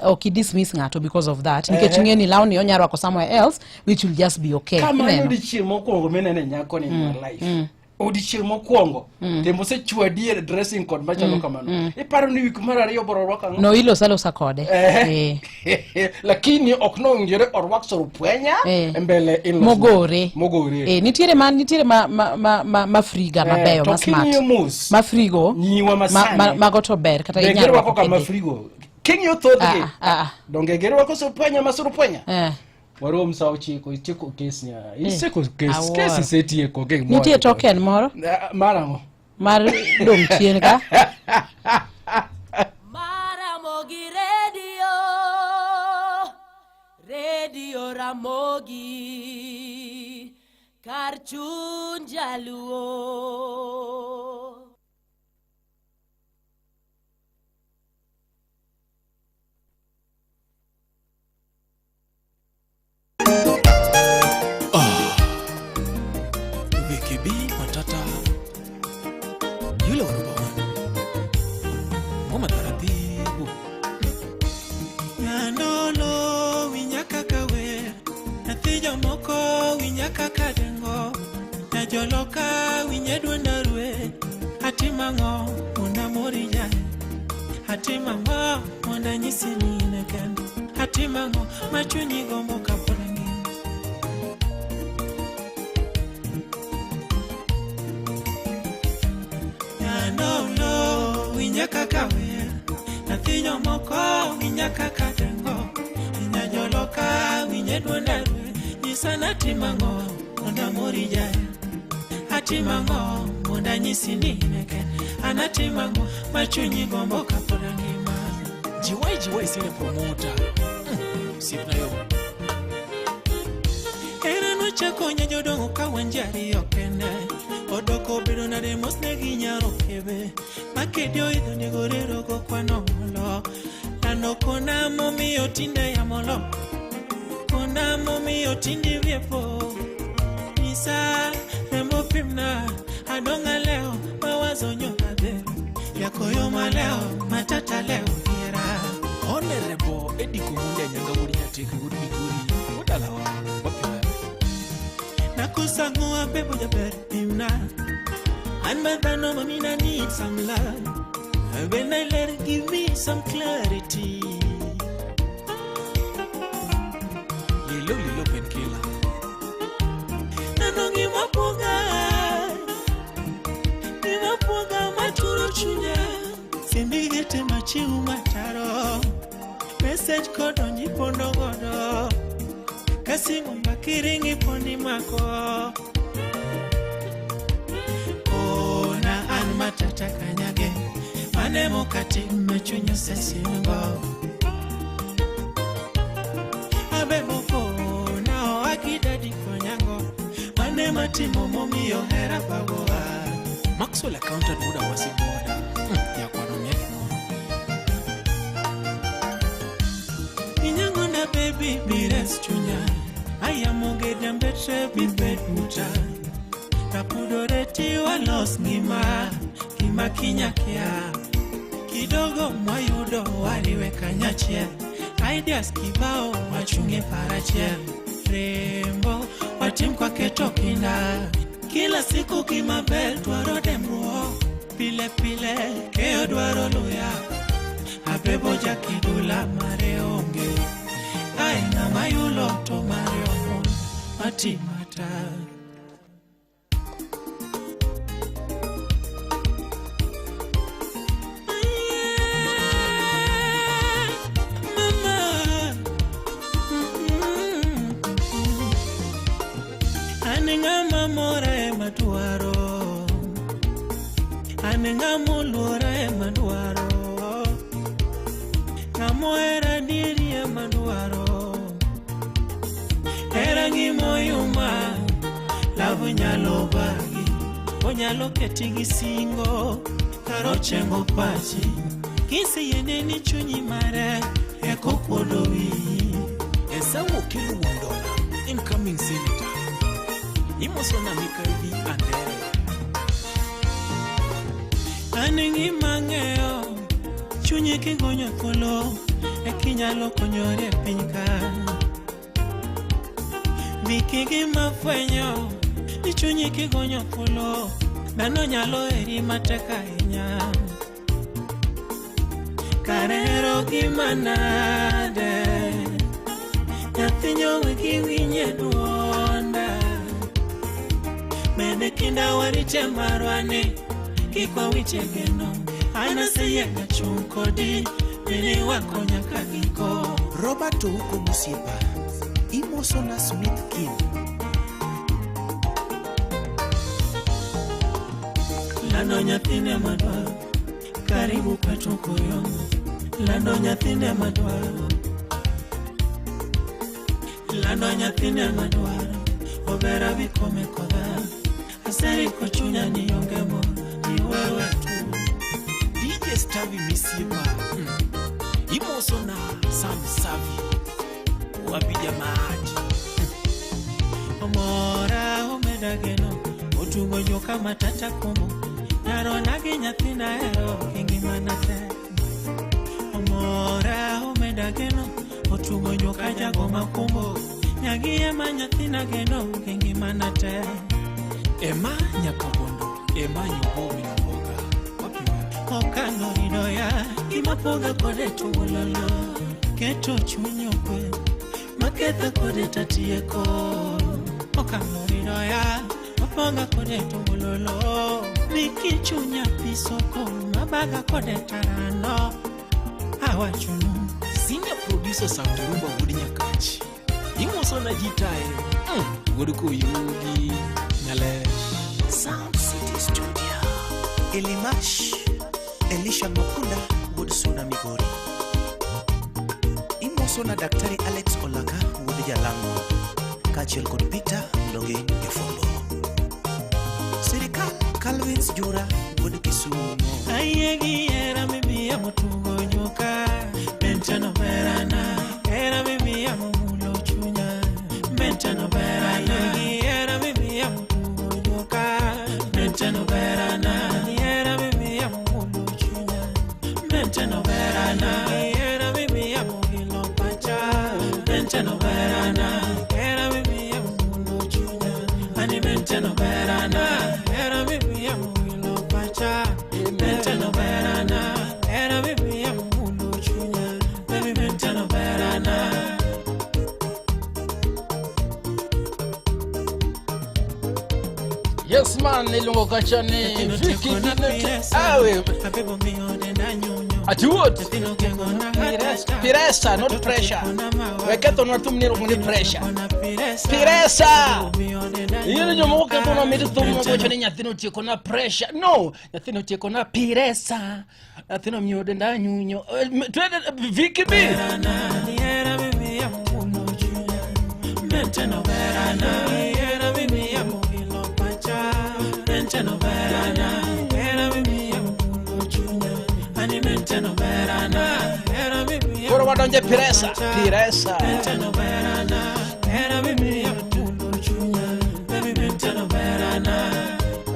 ok dismiss ng'ato because of that. Nikech Eh. ing'e ni lawni onya rwako somewhere else which will just be okay. Kamano Ineno? odiechieng' mokwongo minene nyako ni in your life. Odiechieng' mokwongo to mosechwadi e dressing code machalo kamano. Iparo ni wik mar ariyo boro rwako ang'o? No iloso alosa kode. Eh. Eh. Lakini ok nowinjore orwak surupwenya Eh. e mbele in-laws. Mogore. Mogore. Eh, nitiere ma nitiere ma ma ma ma, ma friga Eh, mabeyo to ma smart. king'iyo mos, Ma frigo. nyiwa ma Ma, ma, sani. mago to ber kata Be inyalo girwako rwako ka ma kende. frigo. King'iyo thothgi. Ah, ah, ah. Donge girwako surupwenya ma surupwenya? Eh. Warom sa 9 itieko kes nya. Isieko kes. Awuoro. Kes isetieko ke gimoro. Nitie token moro Ah, Mar ang'o? mar dong' chien ka. Maramogi Radio, Radio Ramogi, kar chuny jaluo. VKB Matata yule wa number one, ngoma taratibu Nyandolo winya kaka wer, nyathi jomoko winya kaka dengo, nyajoloka winya duonda rwe, atimo ang'o mondo amori jae, atimo ang'o mondo anyisi ni in e kende, atimo ang'o ma chunyi gombo kapod angima. Nyandolo winya kaka wer, nyathi jomoko winya kaka dengo, nyajoloka winye duonda rwe, nyisa natimo ang'o mondo amori jae, atimo ang'o mondo anyisi ni in e kende, an atimo ang'o ma chunyi gombo kapod angima. Jiwai jiwai sine promoter osiepna yo Era nochako nya jodongo ka wan ji ariyo kende. Doko bedo nade mos ne gi nyaro kebe Makedio idho nego rero go kwano molo Lando kona momiyo tinde yamolo Kona momiyo tindi wiepo Nisa rembo pimna Adonga leo mawazo nyoka dhero Yakoyo maleo matata leo hera Honorable Eddie Kumunda Nyanga Wudi Nyateki Wudi Migori Wodalawa Wapiwa Nakosa ngoa bebo jaber pimna And my dhano mamina need some love When I let it give me some clarity Lilo lilo penkila Nanongi mapoga Ni mapoga maturo chunya Sindigete machiu mataro Message kodonji pondo godo Kasimu makiringi pondi mako Ona an matata kanyage Manemo kati mechunyo sesingo Abebo kona oakidadi konyango Manema timo momiyo hera bagoa Maxwell accountant wuda wasi boda Yakwano miekno Inyango na baby bires chunya Ayamonge dambetre bibet muta Tapudoreti walos ngima Kima kinyakia Kidogo mwayudo waliweka nyachiel Ideas kibao wachunge parachiel Rembo watim kwa keto kinda Kila siku kimabel dwaro demruok Pile pile keyo dwaro luya Abebo jakidula mare onge Ai ng'ama yulo to mare omon matimata Anenga mora e maduaro Anenga molora e maduaro Kamoera diri e maduaro Erangi moyuma Lavu nyalo bagi Onyalo keti gi singo Karochengo pachi Kise yene ni chunyi mare Eko kuodo wiyi Esau Okello Wondola Incoming senator Imosona Mikaeli Andere Anengi mang'eyo Chunyi kigonyo thuolo Ekinyalo konyori e piny ka Viki gima fwenyo Ni chunyi kigonyo thuolo Dhano nyalo heri matek ahinya Karero gima nade Nyathi nyowe kiwinje duonda Mede kinda warite marwane Kikwa wiche geno Anaseyega chung' kodi Mine wako nyaka giko Robert Ouko Musiepa Imosona Smith King Lando nyathine madwaro Karibu kwetu Koyongo Lando nyathine madwaro Lando nyathine madwaro Obera vikome kodha Aseri kochunya ni onge mor Ni wewe tu DJ Stavi Misiepa Imosona Sam Savi Wapi jamaaji Omora omeda geno Otugo nyoka matata kumo Narona gi nyathina hero kingimana te Omora omeda geno Otugo nyoka jago makumbo Nyagi ema nyathina geno kingimana te Ema nyakabondo Ema nyubo minoboga Wapi Okano ridoya Gimapoga kode tungulolo Keto chuny okwe Maketha kode tatieko Okano ridoya Mapoga kode tungulolo Nikichunya pisoko Mabaga kode tarano Awachunu Senior producer Sam Turumba Wudi Nyakachi Imosona jitae Wuod Koyugi Nyale Sound City Studio Elimash Elisha Mukunda Wuod Suna Migori Imosona Daktari Alex Olaka Wuod Jalango Kaachiel kod Peter Login Jofwambo Sirikal Calvins Jura wuod Kisumo. Ayie gi hera mimiya motugo nyuka Mentano berana Hera mimiya momulo chunya Mentano berana Ayie gi hera mimiya motugo nyuka Mentano berana Hera mimiya momulo chunya Mentano berana Hera mimiya mogilo pacha Mentano berana Hera mimiya momulo chunya Ani mentano berana Hera mimiya mogilo pacha Mentano berana Hera mimiya momulo chunya Baby mentano berana. Yes man, iluongo kacha ni Vicky Binet. Awe. Ati what? Piresa, not pressure. Wekethonwa thum ni iluongo ni pressure. Piresa. Ing'eyo jomoko kethonwa mit thum mawacho ni nyathino otieko na pressure. No, nyathino otieko na piresa. Nyathino miyo denda nyunyo. Twende Vicky B. Mentano berana Hera mimiya mogilo pacha Mentano berana Hera mimiya momulo chunya Ani mentano berana Hera mimiya Koro wadonje piresa, piresa. Mentano berana Hera mimiya momulo chunya Baby mentano berana.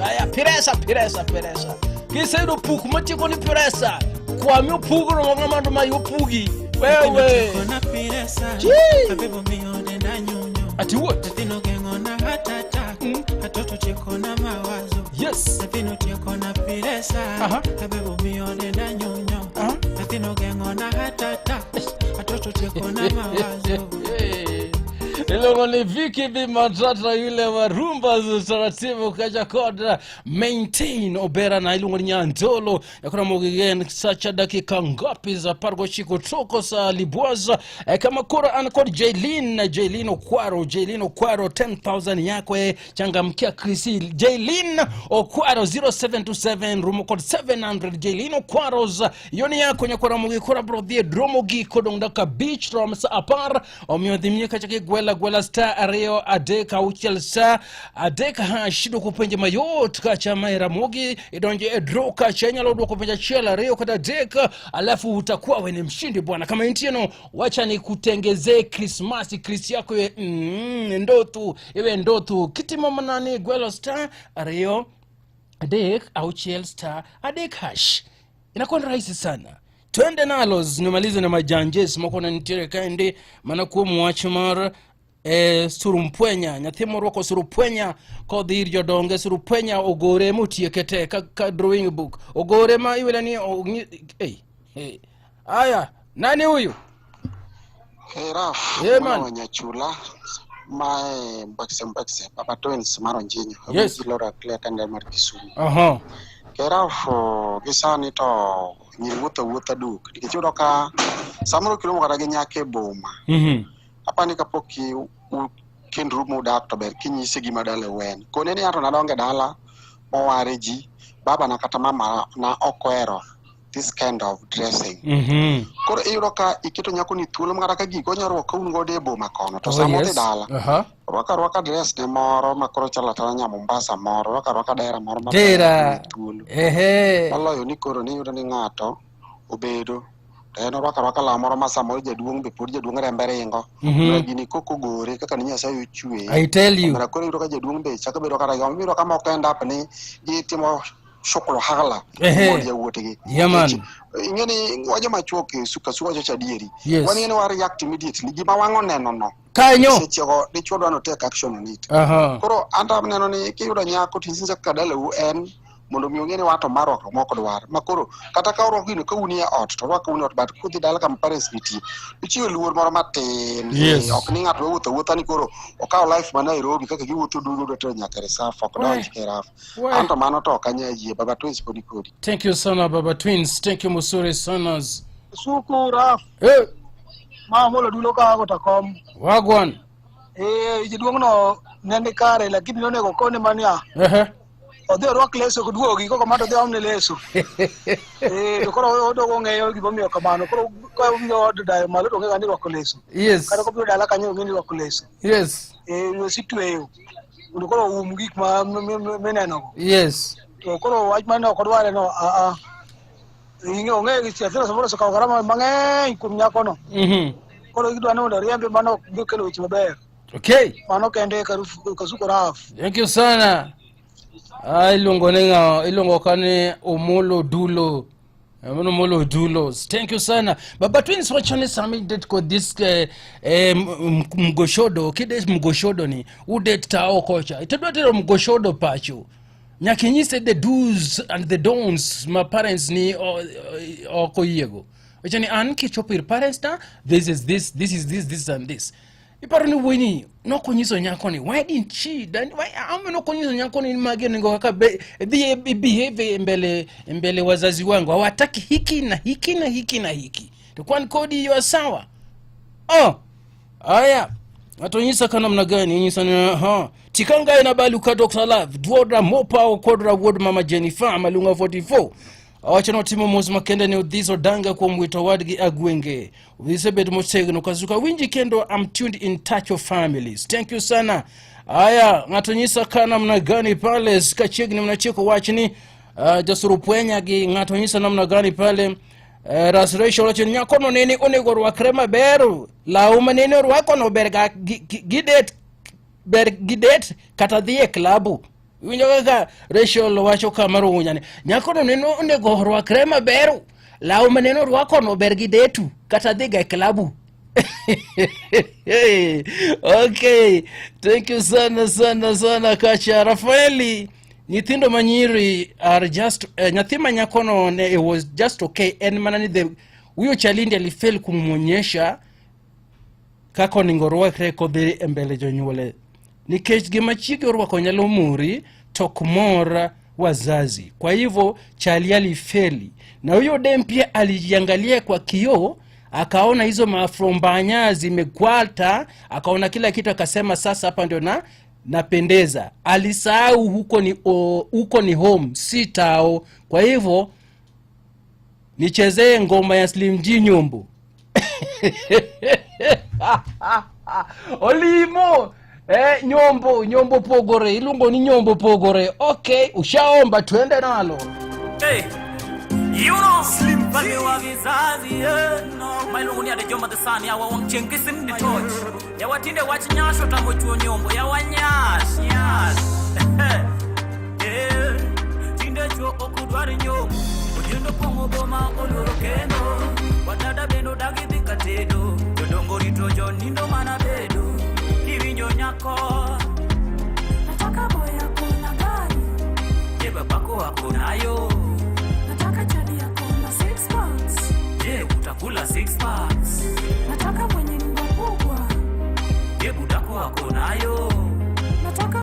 Aya, piresa, piresa, piresa. Kiseyudo puk matieko ni piresa. Kwami opugno ma ng'ama dwa mayi opugi. Wewe. Na piresa Chii. Abebo miyo denda nyunyo Ati what? Nyathino geng'ona heart attack Atoto tieko na mawazo. Yes. Nyathino tieko na piresa Abebo miyo denda nyunyo Nyathino geng'ona heart attack Atoto tieko na mawazo. Iluongo ni Vicky B Matata yule wa rumba za taratibu kacha kod maintain obera na iluongo ni Nyandolo yakona mogigen sacha dakika ngapi za pargo chiko toko sa libwaza kama kura an kod Jailin, Jailin Okwaro, Jailin Okwaro 10,000 yako changamkia Chrissy Jailin Okwaro 0727 rumo code 700 Jailin Okwaros yoni yako nyakora mogikora bro dhie dromo gi kodong daka beach rom sa apar omiyo dhi nyime kacha kigwela gwela star ariyo adek auchiel star adek hash duoko penjo mayot kacha ma e Ramogi idonje e draw kacha inyalo duoko penjo achiel ariyo kata adek alafu utakuwa wewe ni mshindi bwana. Kama intie no, wacha nikutengezee Krismasi, Chris yako iwe ndotu, iwe ndotu. Kitimo manani gwelo star ariyo adek auchiel star adek hash, inakuwa ni rahisi sana. Twende nalo nimalize na majanjes moko na nitiere kaendi mana kuom wach mar surumpwenya. Nyathi morwako surupwenya kodhi ir jodonge, surupwenya ogore motieke te ka drawing book ogore ma iwela ni hey, hey. Aya, nani huyu? Hey, Raf, Hey, man. mwana wa Nyachula mae Mbakse Mbakse Baba Twins mar Onjinyo. Yes. Awinji Laura Claire kanda mar Kisumu. Aha. Ke Raf, gi sani to nyiri wuotho awuotha duk nikech iyudo ka samoro kiromo kata gi nyako e boma. Apani kapok ukendru mudak to ber kinyise gima dalau en. Kone ni ato nadongo e dala moware ji, baba na kata mama na ok ohero this kind of dressing. Koro iyudo ka iketo nyako ni thuolo ma kata ka gigo onya rwako ka un godo e boma kono to Oh, sama odhi yes. dala rwako arwaka dress ne moro ma koro chalo atala nya Mombasa moro, rwako arwaka dera moro maber Dera. ni thuolo. Ehe. Moloyo ni koro niyudo ni ng'ato obedo to en orwako arwaka law moro ma samoro jaduong' be pod jaduong' rembe ringo. Omera gini kok ogore kaka ni Nyasaye ochweye. I tell you. Omera koro iyudo ka jaduong' be chako bedo kata gi iyudo ka moko end up ni gitimo shuklo hagla mondo yawuotgi. Yeah, man. Ing'e ni wa joma chuo suka suka wacho adieri. Yes. Wan ing'e ni wa react immediately. Gima wang' oneno no. Kanyo. Sechego dichuo dwa no take action on it. Koro an to aneno ni kiyudo nyako to inyise kaka dalau en mondo mi ong'e ni wato mar rwakruok mok dwar. Ma koro kata ka orwako gino ka un e ot to orwako un e ot but kudhi dala kama parents nitie ichiwo luor moro matin. Yes. Ok ni ng'ato wuotho awuotha ni koro okawo life ma Nairobi kaka giwuotho duto dwa tero nyaka e reserve ok donj e raf. An to mano to ok anyal yie Baba Twins podi kodi. Thank you sana Baba Twins. Thank you Musuri Sanas. Suku Raf. Eh. Ma molo dulo ka go takom. Wagwan. Jaduong' no ne ni kare lakini nonego kone mania. Odhi orwak leso koduogi koko ma to odhi omne leso. To koro odogo ng'eyo gimomiyo kamano. Koro ka obiro od dayo malo to ong'eyo ni irwako leso. Yes. Kata kobiro dala kanyo ong'e ni irwako leso. Yes. Lweso itweyo. Mondo koro oum gik ma mineno go. Yes. To koro wach mane ok odware no a a ong'e gi nyathino samoro osekawo garama mang'eny kuom nyakono. Koro gidwa ni mondo oriembe mano ok bi kelo weche maber. Okay. Mano kende Kasuku Raf. Thank you sana. Ah, iluongo ni ng'a? Iluongo ka ni Omolo Dulo. Mano Omolo Dulo. Thank you sana. Baba Twins wacho ni sami det kod this mgoshodo, kidet mgoshodo ni udet tao kocha. Itadwa tero mgoshodo pacho. Nyaka inyise the do's and the don'ts ma parents ni ok oyiego. Wacho ni an kichopo ir parents na this is this, this is this, this and this. Iparo ni wuoyi nokonyiso nyako ni why didn't she then why ame nokonyiso nyako ni magi onego kaka be dhi behave mbele wazazi wangu hawataki hiki na hiki na hiki na hiki to kwan kodi yo sawa. Oh, aya ng'ato nyisa ka namna gani nyisa ni ha tikanga ina baluka Dr. Love duodra mopa okodra wuod mama Jennifer Malunga 44 owacho notimo mos makende ne Odhis Odanga kuom wito wadgi agwenge. Odhis bet motegno Kazuka winji kendo I'm tuned in touch of families. Thank you sana. Aya ng'ato nyisa ka namna gani pale kachiegni mnachiko wachni jasurupwenya gi ng'ato nyisa namna gani pale Ras Rachel wacho ni nyakono nene onego orwakre maber law manene orwakono ber ga gidet ber gidet kata dhi e klabu. Iwinjo kaka Rachel wacho kama runya ni nyakono nene onego orwakre maber law manene orwakono ber gi detu kata dhi ga e klabu. Okay, thank you sana sana sana kacha Rafaeli. Nyithindo manyiri are just nyathi ma nyakono ne it was just okay en mana ni the huyo chalindi alifail kumwonyesha kaka onego orwakre kodhi e mbele jonyuole nikech gima chiege orwako nyalo muri to ok mor wazazi. Kwa hivyo chali alifeli, na huyo dem pia alijiangalia kwa kioo akaona hizo maafrombanya zimekwata, akaona kila kitu, akasema sasa hapa ndio na napendeza. Alisahau huko ni home, si tao. Kwa hivyo nichezee ngoma ya Slim G nyumbu olimo nyombo nyombo pogore iluongo ni nyombo pogore. Okay, ushaomba twende nalo. Hey, you know, Slim Mfalme wa vizazi, yeah. No, mailuongo ni Ade Joma the Sun, yawa wang' chieng' kisim the torch. Yawa tinde wach nyash otamo chuo nyombo, yawa nyash, nyash. Yeah, tinde chuo ok odwar nyombo, ojendo pong'o boma oluoro kendo. Wadada bende odagi dhi ka tedo, jodongo rito jonindo mana bedo. Kiwinjo nyako, Nataka boy ako na gari. Je babako ako nayo? Nataka chali ako na six packs. Je utakula six packs? Nataka mwenye nyumba kubwa. Je budako ako nayo?